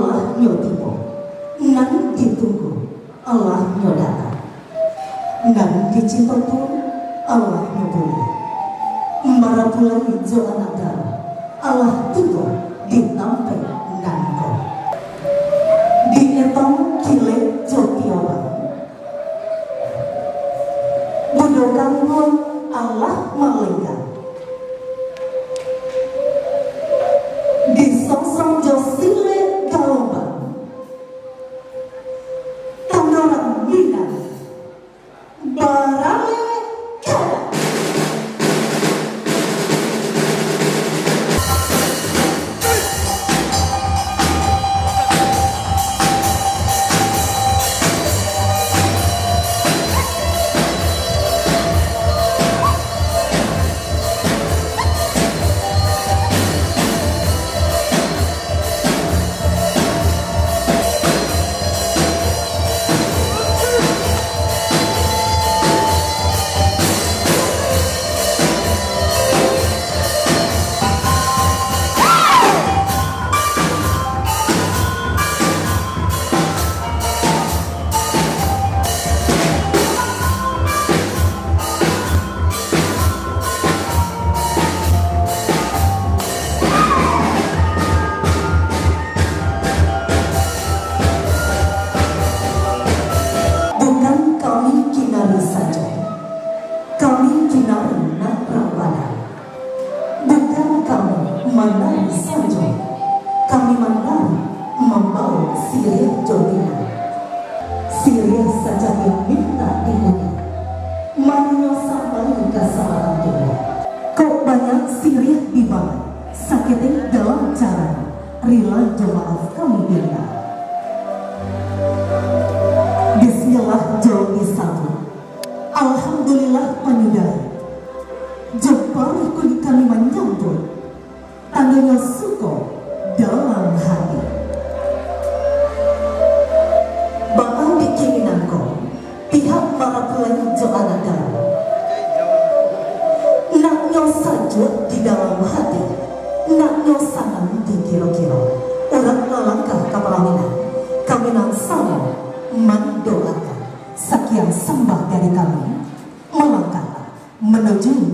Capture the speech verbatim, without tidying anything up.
Alah nyo tibo, nan ditunggu, alah nyo datang. Nan dicinto pun, alah nyo buliah. Marapulai jo anak daro, alah tibo di tampek nan ko. Dietong kilek jo tiobang, budokan pun alah malenggang. Disosong jo silek galombang, tando urang Minang baralek kadak. Bukan kami kinari sajo, kami kinari nan rang badai. Bukan kami manari sajo, kami manari mambaok siriah jo tinan. Siriah sajati mintak dipunyai, marinyo sampai ka sabarang tuo. Kok banyak siriah dibaok, saketek dalam carano, rila jo maaf kami minta. Bismillah jo disambuik. Alhamdulillah panyudahi. Jo paruik kulik kami manyambuik, tandonyo suko dalam hati. Baa dek kini nangko, pihak marapulai jo anak daro. Naknyo sajuak di dalam hati, naknyo sanang di kiro-kiro. Urang lalangkah ka palaminan, kami nan samo mandoakan. Sakian sambah dari kami, malangkah manuju